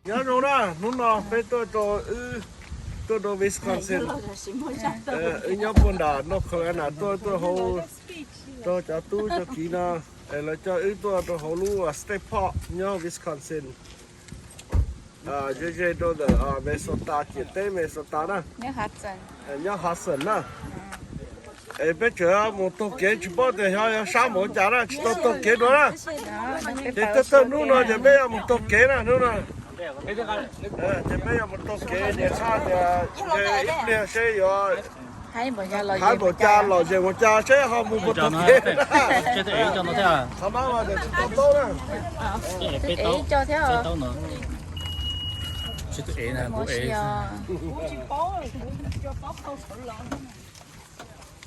Nyob zoo na, hnub no peb tuaj rau wb, tuaj rau Wisconsin. Wb nyob puag nram North Carolina, tuaj tuaj hauv rau cov tub cov kiv no, es lawv coj wb tuaj rau hauv lub state park nyob Wisconsin, ze ze rau ntawm Minnesota, ciam teb Minnesota na, nyob Hudson na. Es peb tseem mus taug kev, tsis paub tias xyov yog sab npaum cas na, tsis tau taug kev dua na. Ces thawj thawj hnub no ces peb yuav mus taug kev na, hnub no ces peb yuav mus taug kev, ces xav tias ib pliag seb yuav hais npaum cas los ces mus cas seb ho mus puas taug kev. Qhov no mas tsis tau taub na. Tsis tau ev.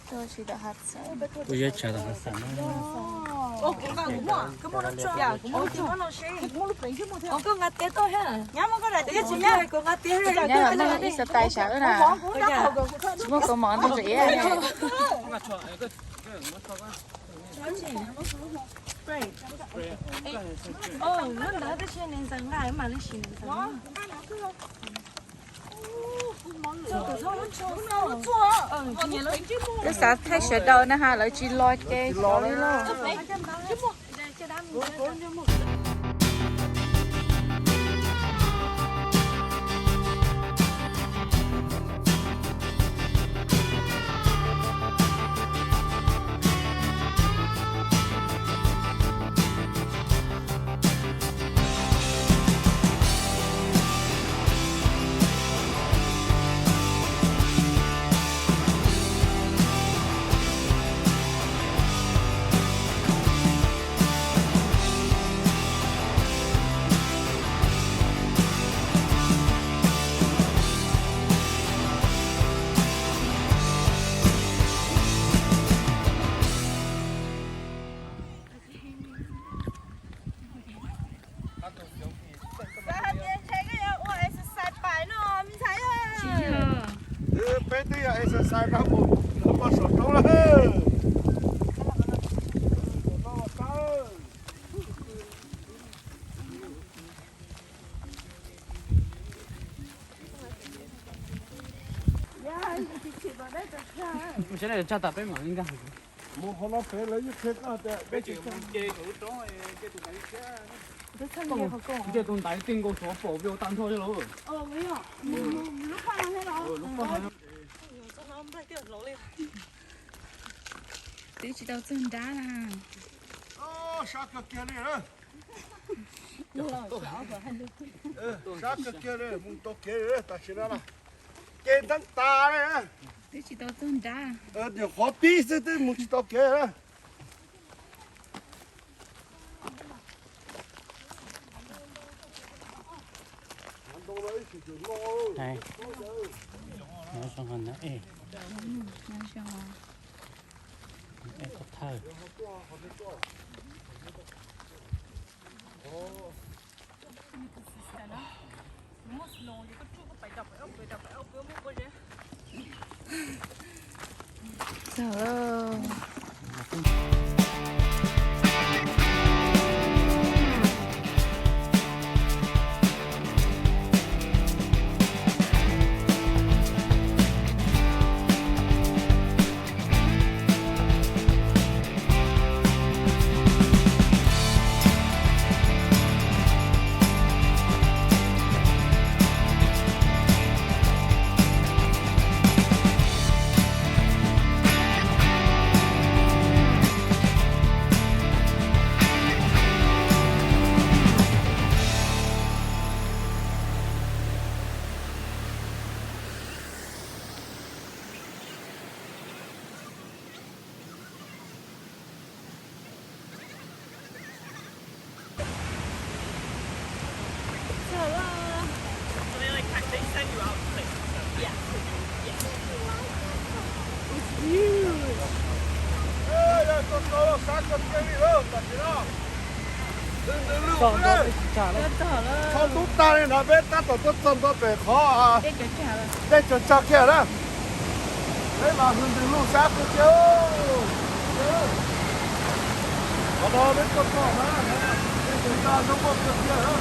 Kuv yeej tsav tau hav xas na. Nyob ib xav tais sav na. Tsis muaj kaus mom ntau ntawm ib. Twb xav thaij sawv daws na ha, lawv tsis los ces xyov li lauj. Xav hais tias ntshe koj yuav ua exercise pais no me ntxhais. Peb twb yog exercise rau mus poj saum roob lawm. Saib tsag tas peb mam li nkag. Mus qhov no pem lawv yeej qhia koj tias peb tsis txog. Nce tus ntaiv tij nkaus xov pom view tag nrho li lauj. Twb tsis tau txog nrab na. Sab kawg kiag li. Sab kawg kiag li, mus tau kev li tam sim no na. Kev nteeb tas li. Twb tsis tau txog nrab. Nyuam qhuav pib xwb twb mus tsis tau kev na. Txog ntub tag li no peb tab tom tuaj txog ntua pem qhov dej cog tsag kiag na. Peb los hwj ntws lug sab kiag tiag. Qhov no peb tuaj txog na, dej cog tsag zoo nkauj kawg kiag na.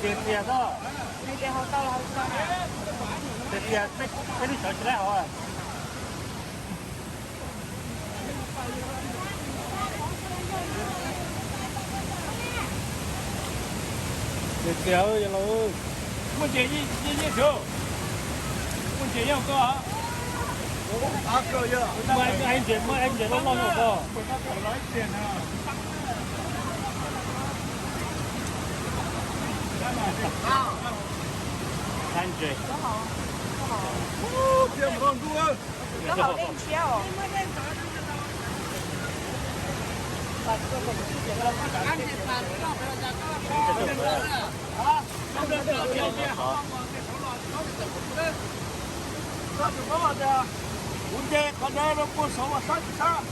Tiag tiag xwb. Tiag tiag, peb lub tsawv tsis laib hauv. Tiag tiag, yog los. Muaj ntseg, muaj ntseg yog koj. Muaj ntseg, muaj ntseg loj loj yog koj. Ntseg. Kuv nce qhov dawb rau puag saud mas sab tsis sab.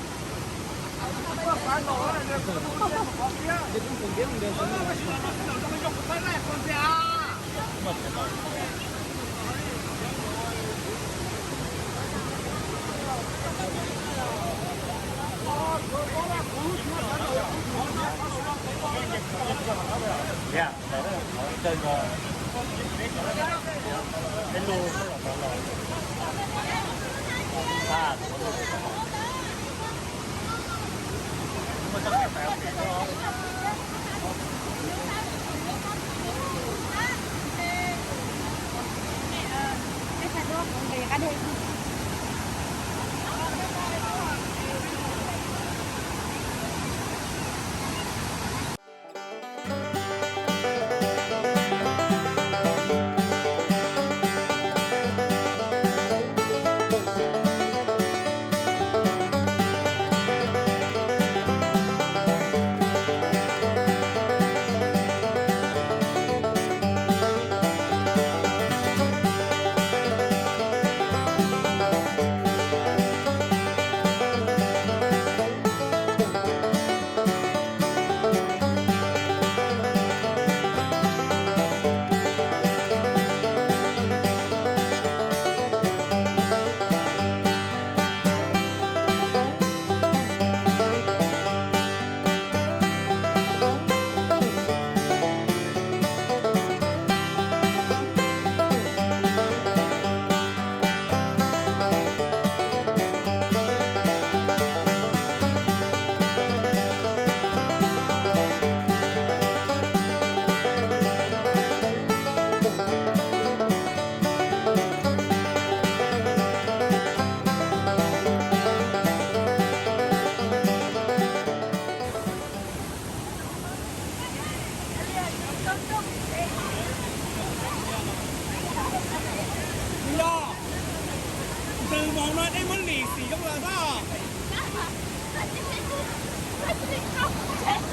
Ntws mus no dej muab lim xim zoo lawm xwb.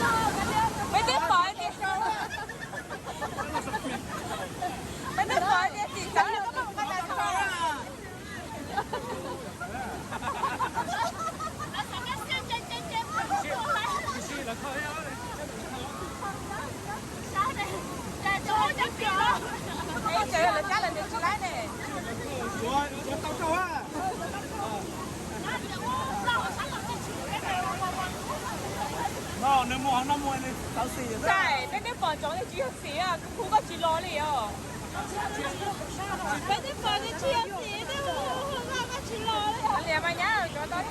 Peb twb pom tias, peb twb pom tias tim txawv los koj muab nqa tas tho. Lawv cab lawv nws tsis laib ne. Nws mus hauv no mus nws txawv xim. Peb twb pom ntsoov tias tsis yog xim, kuv hu koj tsis los li os. Peb twb pom tias tsis yog xim, twb hu koj tsis los li. Lias mas nyab cov tau.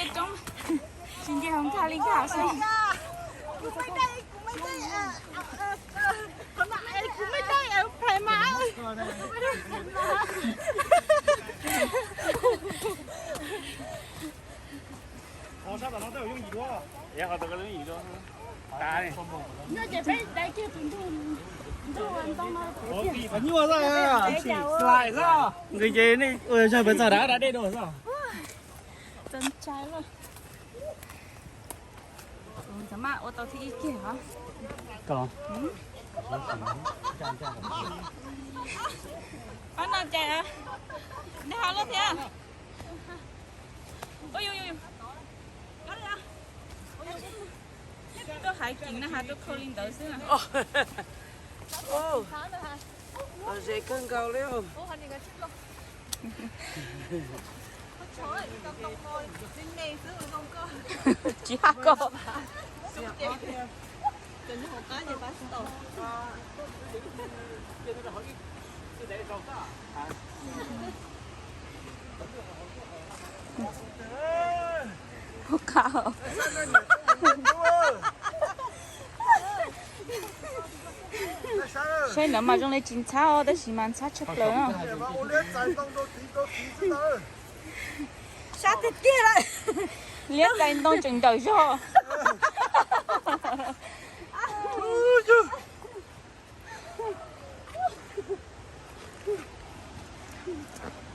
Tsis nce hauv nkag li nkag xwb. Nyuaj xwb, nqis ces nej ua zog pes txog dav dav dej dua xwb. Txaus ntshai lawm. Txawm maj ua tau thiab ib kiag os. Ob no cais, nej ho lub thiab. Tuaj hais kiag na has tuaj khau li ntawd xwb. Ze kawg nkaus li. Tsis haj ko. Saib ntawd mas zoo li tsis ntxhab os, tab sis mas ntxhab tshaj plaws no. Sab tiag tiag lawm. Liab txais ntoo tseem nrawm zog.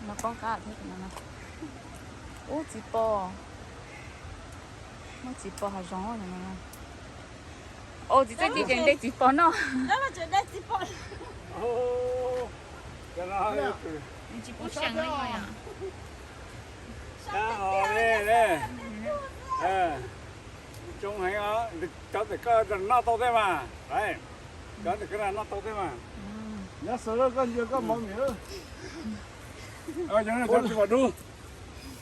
No poob qab thiab no. Ub, txiv pos. Muaj txiv pos hav zoov no. Ua txiv txawj tiv ces de txiv pos noj. Tsis pub seem li. Cov ntawm koj noj tau tej mas, cov ntawm koj noj tau tej mas. Nyob sawv lawm koj ntsia koj mov miam. Cov tsis pom dub.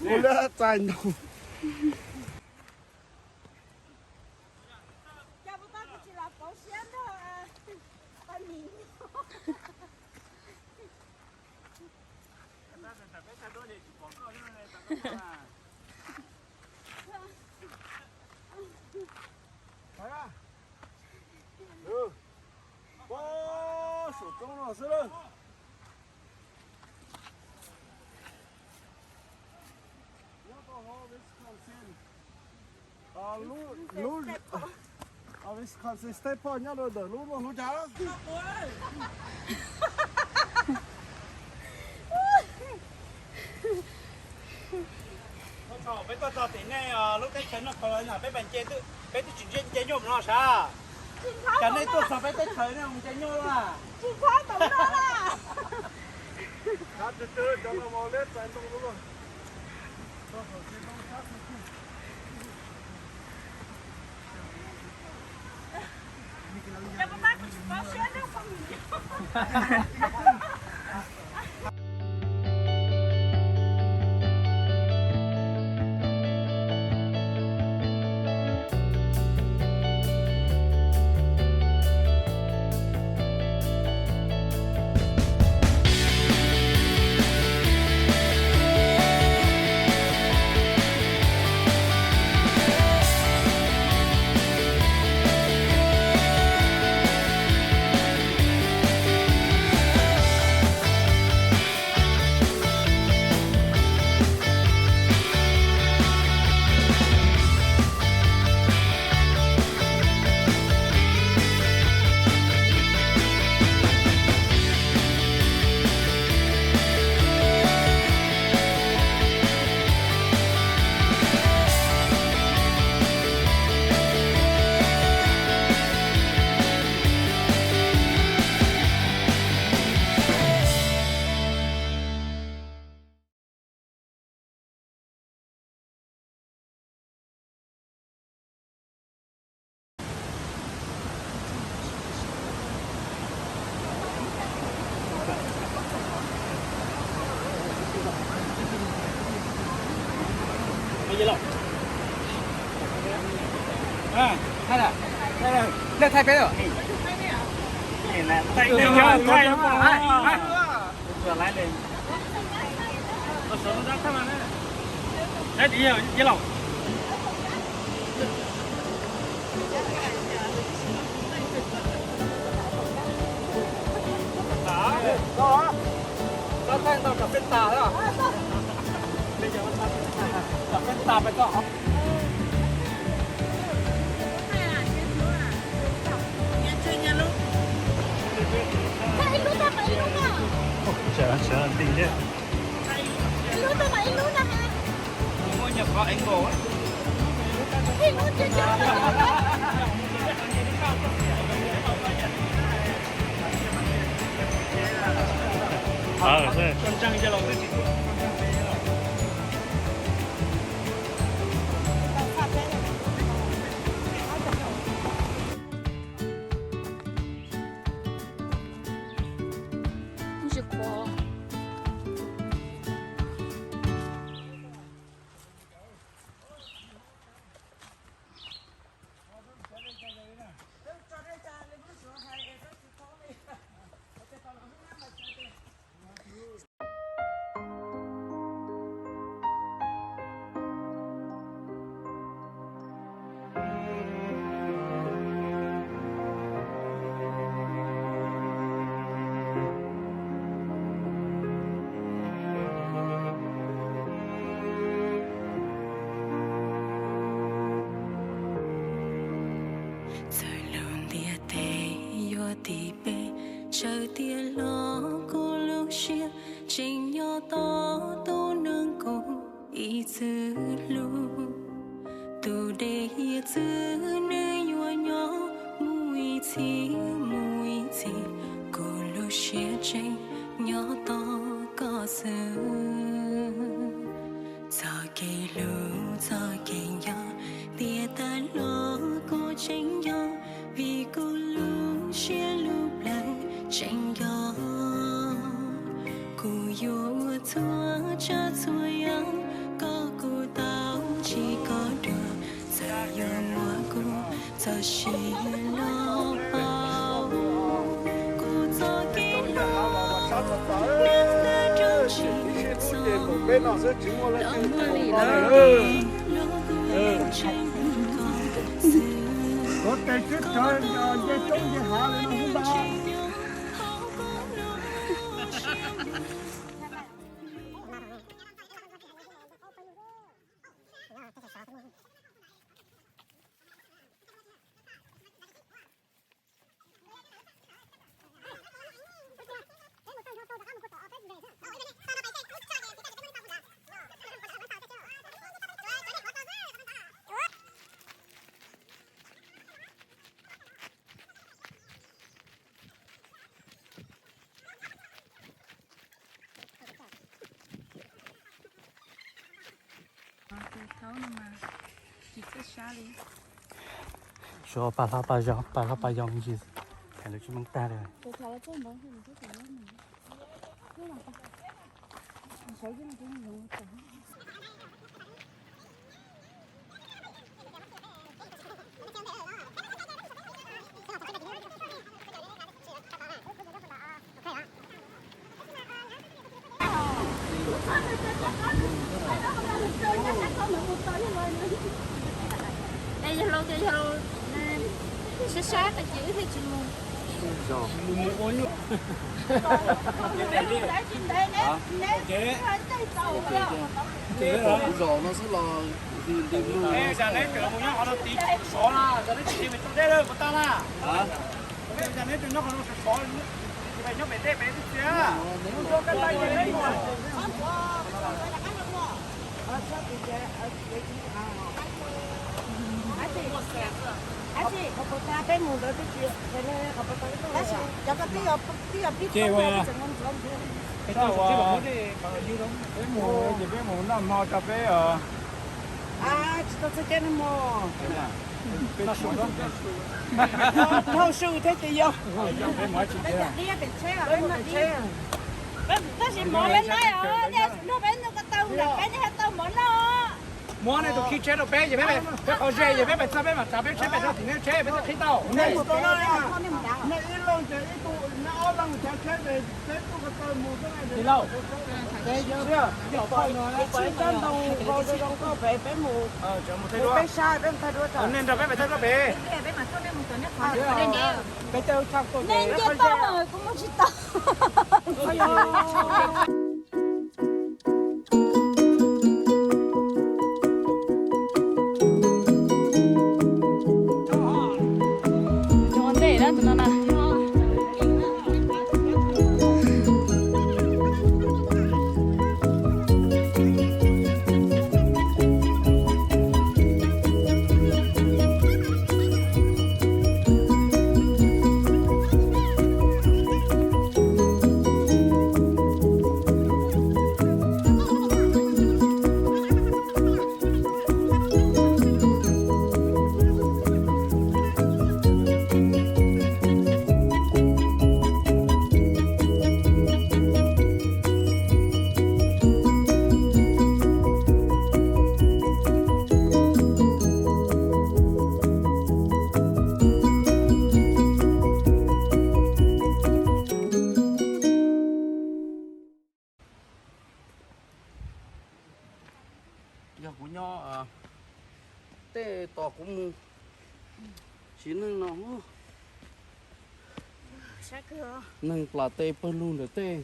Ua liab txais ntoo. Pob saum roob no xwb lawm. Nyob rau hauv Wisconsin. Lub, lub, Wisconsin State Park nyob rau ntawm lub no hnub cas. Peb tuaj txog tim nej lub teb chaws noj qhauv los peb pais nce, peb twb tsis nce nyuj mus no sav. Cas nej tuaj txog peb teb chaws nej mus nce nyuj lawm? Thaij lawm, thaij peb lawm. Thaij, thaij, thaij. Laib tim yawg laus. Txawm lub ntiaj teb yuav tiv pe, tsawg tiam los kuv lub siab tseem nyob tos tus neeg kuv ib txwm hlub. Tus dej hiav txwv nws yuav nyob mus ib txhis mus ib txhis, kuv lub siab tseem nyob tos koj xwb. Txoj kev hlub txoj kev nco, tiam tas los kuv tseem nco, vim kuv lub siab lub plawv tseem nco. Kuv yuav ua txhua tsav txhua yam kom kuv tau ntsib koj dua, txawm yuav muaj kuv txoj sia los hauv kuv txoj kev hlub, nws tawm rau tsis txog los muaj li lawm. Kuv tes twb tsawv nce roob nce hav li no xwb ntag. Tus thaub no mas tsis txawj sab li. Suav paj hlab paj zoo, paj hlab paj yoo ntsis, hais lus tsis meej tag li. Es yog laus ces yog laus sab sab tas ces wb thiaj tsis mus. Kuv zos no xwb los, neb tseem mus nyob qhov no tid sov na, neb tsis mus tau deb lawm puas tau na? Neb tseem nyob qhov no sov sov, nyob pem dej pem twb txias. Ces peb mus, peb mus noj hmo tso peb os. Tsis tau txog keb no mog. Dhau su thiab ces yog. Tab sis mov peb noj, nrog peb noj ko taw lawm peb thiaj tau mov noj. Muab nej tus khib tsheb rau peb, peb qhov ze ces peb pais txog peb mam tsav peb tsheb pem rau tim nej tsheb peb thiaj qhib tau. Ib leeg ces ib tug, neb ob leeg tsav tsheb ces peb tuaj ko taw mus xwb. Tij laug, peb mus, peb saib peb mus thaij duab tso. Nej nrog peb pais thaij duab pem. Peb caij lub tshaj tuaj ces kuv mus tsis tau. Tus no na. Yog kuv nyob tej tos kuv mus siv neeg no. Neeg plam tes pawg lug ntawm tej.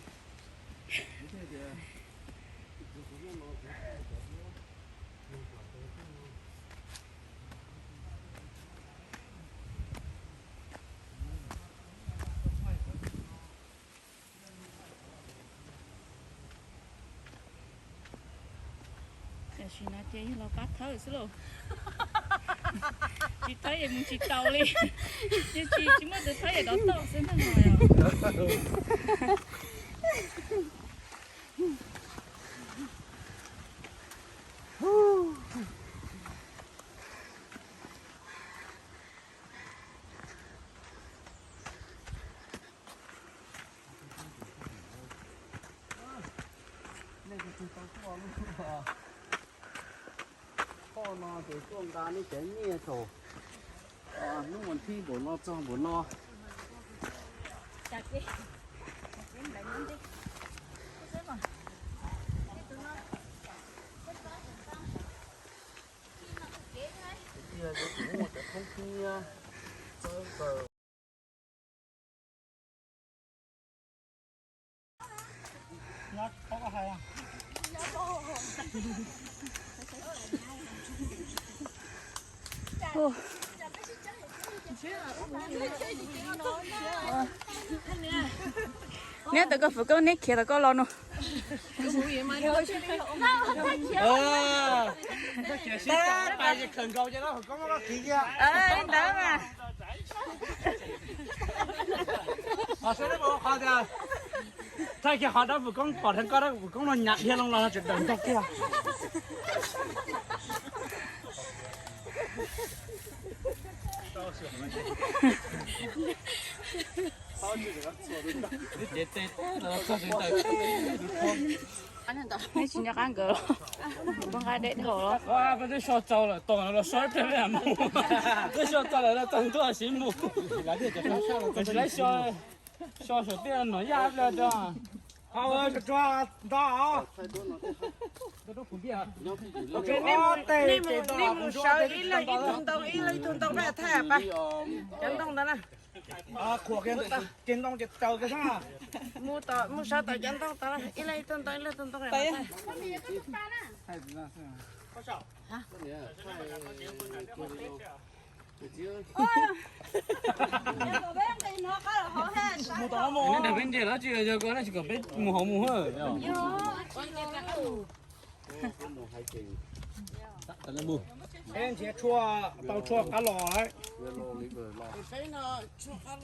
Tam sim no ces yog los pab thawb xwb lauj. Tsis thawb es mus tsis tau li. Tsis, tsis muaj tus thawb es dov toj xwb ntag no yom. Nej kuj tsis tau tuaj lub qhov no ces tuaj nqa nej cov nyiaj thaum hnub vas thib npaum no txog npaum no. Tiag tiag kuv muaj cov thoob nyiaj txawb nkaus. Neb tau koj fwm koob neb khiav tau koj los no. Ntawd mas. Thaij kiag qhov dab fwm koob pom dheev koj dab fwm koob no nyam dhia loo los no tseem daws ntog kiag. Neb tsis nco qab nkawd los? Peb nqa dej dhau los? Twb so txaus lawm, tos no los so ib pliag peb mam mus. Twb so txaus lawm, tag ntuj siv mus. Tsis laib so, so saum tiaj no yaj ib pliag rau. Nej mus sawv ib leeg ib tug ntoo, ib leeg ib tug ntoo peb thaij pab cov ntoo ntawd na. Mus sawv tom cov ntoo tod, ib leeg ib tug ntoo, ib leeg ib tug ntoo. Neb dag peb ntsia los tsis yog, yog koj tsis kom peb mus hauv mus. Peb nrhiav tshuaj tau tshuaj qab los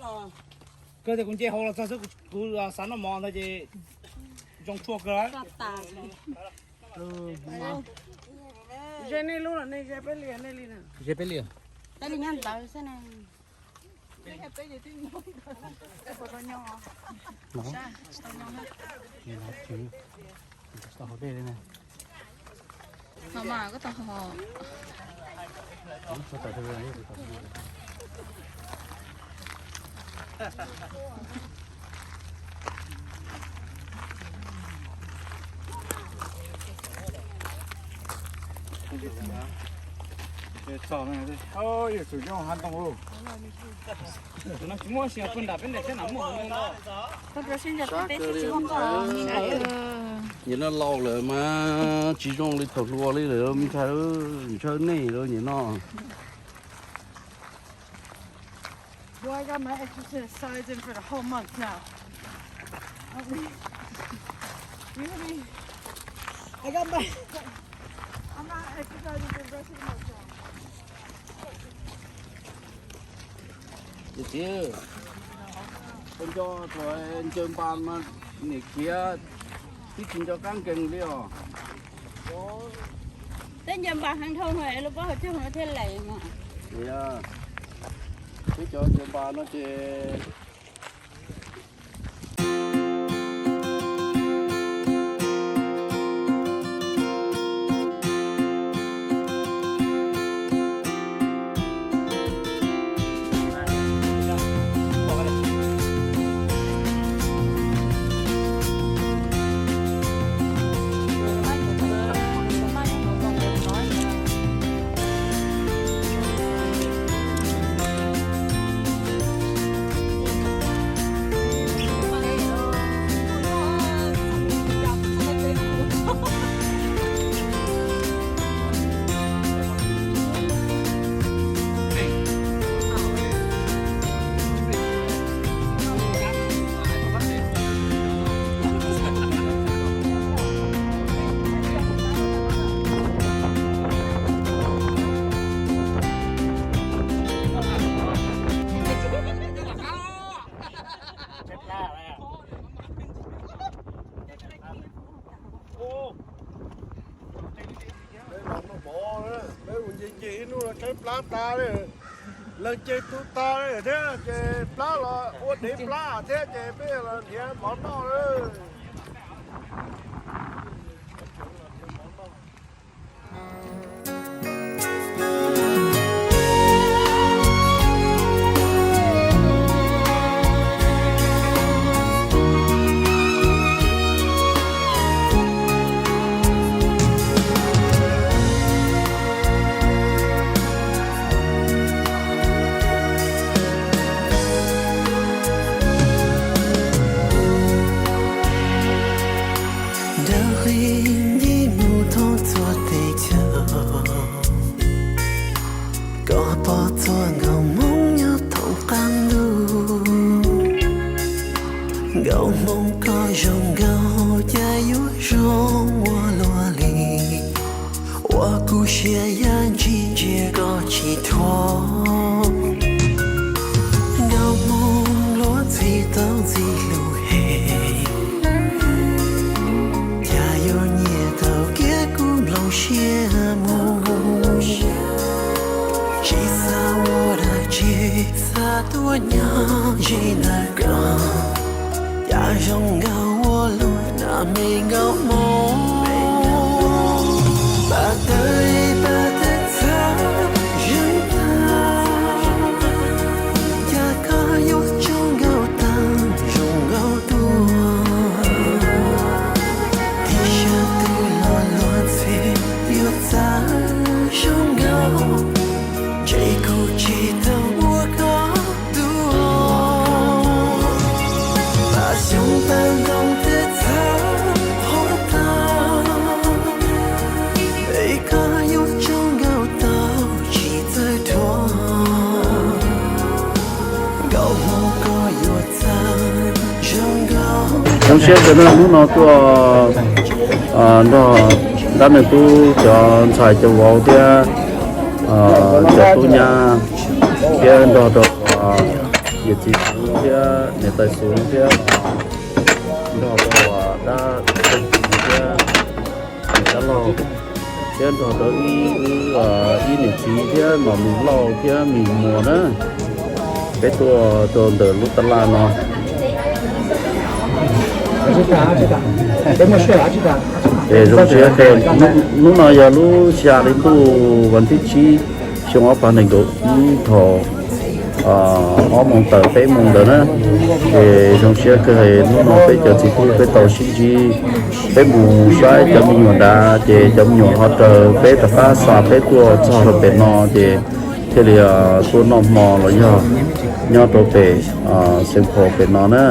lawm. Kawg tias kuv nce hauv los txog xwb, kuv xav noj mov ntawd ces zoo tshuaj kawg lawm. Ze nej lub los nej ze peb li, nej li na. Ze peb li. Peb li nyob ntawd xwb ne. Tau hauv dej li ne. Ho mas koj tau ho. Tsis muaj sia pw nram peb ntawm thiab na muaj. Nim no laus lawm mas tsis zoo li thaum hluas li lawm me ntxhais, ntshaw nej lawm nim no. Boy, I got my exercise in for the whole month now. I'll be, you hear me? I got my, I'm not exercising for the rest of the month now. Ces txiv, koj nco tau ncaws npas mas niam khiav twb tsis nco qab nkees li os. Twb ncaws npas heev dhau lawm, lub pob hauv caug no thiaj lais mas. Yog, twb cov ncaws npas no ces Peb mus nce nce ib hnub no tshaib plab tas li, leej ceg tu tas li thiab ces plab los ua dev plab thiab ces peb los nrhiav mov noj lawm. Dawb qhib ncig mus thoob txhua teb chaws, koj pom txhua nkauj Hmoob nyob thoob qab ntuj. Nkauj Hmoob koj zoo nkauj cas yuav zoo ua luaj li, ua kuv siab ya ntsig ntsia koj tsis thuam. Nkauj Hmoob luag ntxhi tau ntxim hlub heev, cas yuav nyiam tau kiag kuv nplooj siab mus. Tsis xav ua dab tsi, xav tuaj nyob ze ntawm koj. Cas zoo nkauj ua luaj na me nkauj Hmoob. Pab tawb pab tawb txhawb zeeg tag, cas koj yuav tsaug nkauj tag zoo nkauj tuaj. Tib sab twg los luag ntxhi yuav txawj zoo nkauj, ntshe kuv tsis tau ua koj tuaj. Pab xyoob pab ntoo twb txhawb qhov tag, es koj yuav tsaug nkauj tau tsis txawj dhuav. Nkauj Hmoob koj yuav txawj zoo nkauj. Zoo siab kawg na, hnub no tuaj nrog dab neeg tub cov ntxhais cov vauv thiab cov tub nyab thiab nrog rau yawm txiv Xwm thiab niam tais Xwm thiab nrog rau dab neeg tub thiab niam dab laug thiab nrog rau ib, ib niam txiv thiab nom mis lauj thiab mis muas na. Peb tuaj rau ntawm lub taj laj no. Ces zoo siab kawg, hnub no yog lub xya hli ntuj vas thib tsib xyoo ob phav nees nkaum ib thaum ob moos tawm peb moos ntawd na. Ces zoo siab kawg, hnub no peb cov txiv tub peb tau sib ntsib, peb mus saib cov me nyuam nrad ces cov me nyuam ho raws peb rov qab xa peb tuaj txog rau pem no ces thiaj li tuaj noj hmo los yog nyob rau pem Xeev Phos pem no na.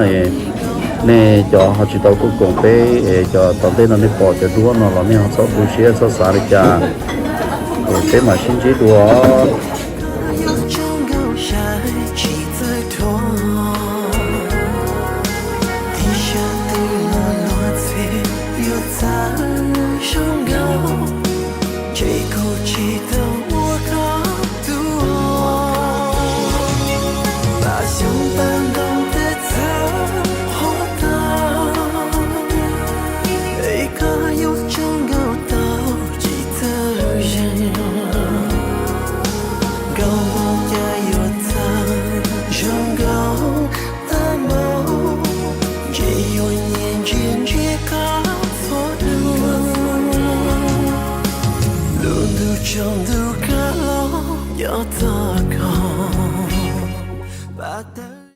Nej cov ho tsis tau tuaj koom peb es cov tom ntej no nej pom cov duab no los nej ho txhob tu siab txhob xav li cas, peb mam sib ntsib dua. Zoo npaum cas yuav txawv zoo nkaus tag npaum, ntshe yuav nyias ntsia ntsia koj txhua hnub. Lub ntuj tsaus ntuj kab los nco txog koj.